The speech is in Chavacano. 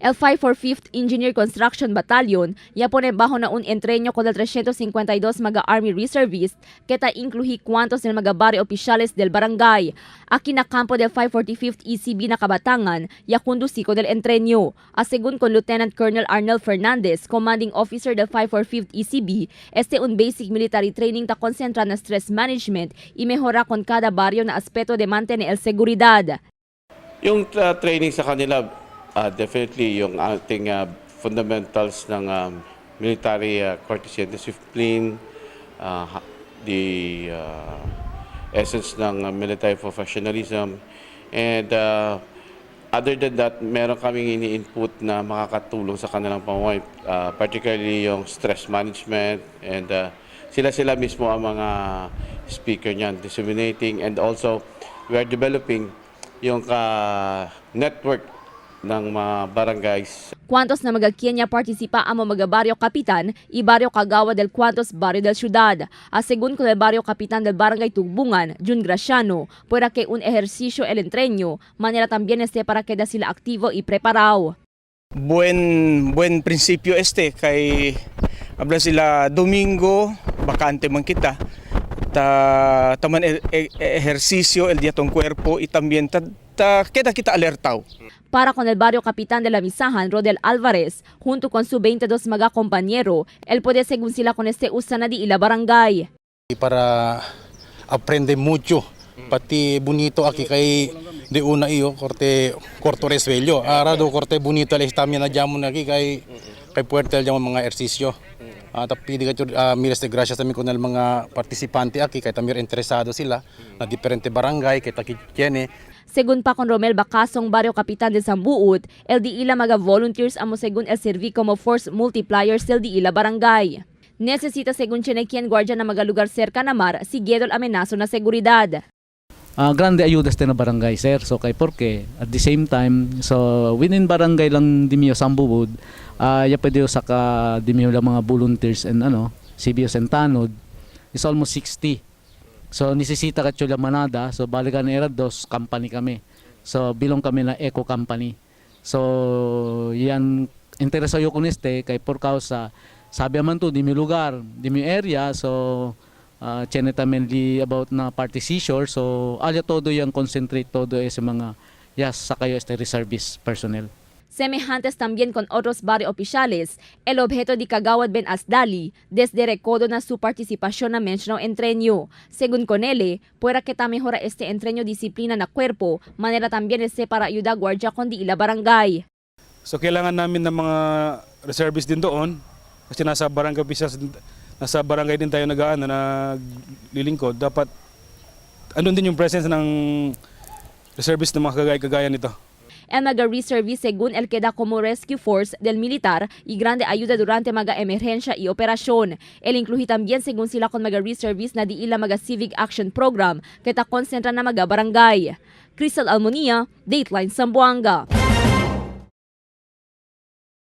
El 545th Engineer Construction Battalion ya pone bajo na un entreno con el 352 mga Army Reservists que ta incluye cuantos del mga barrio oficiales del barangay. Aquí na campo del 545th ECB na Kabatangan ya conduci con el entreno. A según con Lieutenant Colonel Arnel Fernandez, commanding officer del 545th ECB, este un basic military training ta concentra na stress management y mejora con cada barrio na aspeto de mantener el seguridad. Yung training sa kanila, definitely yung ating fundamentals ng military courtesy and discipline, the essence ng military professionalism, and other than that, meron kaming ini-input na makakatulong sa kanilang pamumuhay, particularly yung stress management, and sila-sila mismo ang mga speaker niyan, disseminating, and also we are developing yung ka network ng mga barangays. Cuantos na mga Kenya participa amo mga barrio kapitan y barrio kagawa del cuantos barrio del ciudad. A según con el barrio capitán del barangay Tugbungan, Jun Graciano, pueda que un ejercicio el entreño, manera también este para queda sila activo y preparado. Buen prinsipyo este kay habla sila Domingo, bakante man kita, ta taman ejercicio el día tong cuerpo y también ta queda kita alertaw. Para con el barrio capitán de la Misahan, Rodel Alvarez, junto con su 22 mga compañero, él puede según sila con este usa na di ila barangay. Para aprende mucho, pati bonito aki kay di una iyo korte corto resvello ara do korte bonito la stamina na jamon aki kay puerte el jamon mga ehersisyo. Tapi di ka miles de gracias también con el mga participante aki kay tamir interesado sila na diferente barangay kay taki tiene. Según pa con Romel Bacasong, barrio kapitan de Sambuot, el di ila mga volunteers amo según el servi como force multipliers del di ila barangay. Necesita según Chenequien guardia na mga lugar cerca na mar, siguiendo el amenazo na seguridad. Grande ayuda este na barangay, sir. So kay porque at the same time, so within barangay lang dimio Sambubud, ya pwede saka dimio lang mga volunteers and ano, CBOs and tanod is almost 60. So nesesita ka chula manada, so balikan era dos company kami. So bilong kami na eco company. So yan interesado ko neste kay por causa sabi man to di mi lugar, di mi area, so mainly about na party seizure, so alya todo yung concentrate todo eh sa mga yes sa kayo este reservist personnel. Semejantes también con otros barrio oficiales, el objeto de Kagawad Ben Asdali, desde recodo na su participación na mencionado entreño. Según Conele, pueda que ta mejora este entreño disciplina na cuerpo, manera también este para ayudar guardia con di ila barangay. So kailangan namin ng mga reservists din doon kasi nasa barangay officials, nasa barangay din tayo nag-aano, naglilingkod. Dapat andun din yung presence ng reservists ng mga kagaya-kagaya nito. El mga reservist según el queda como rescue force del militar y grande ayuda durante mga emergencia y operación. El incluye también según sila con mga reservist na di ila mga civic action program que ta concentra na mga barangay. Crystal Almonia, Dateline Zamboanga.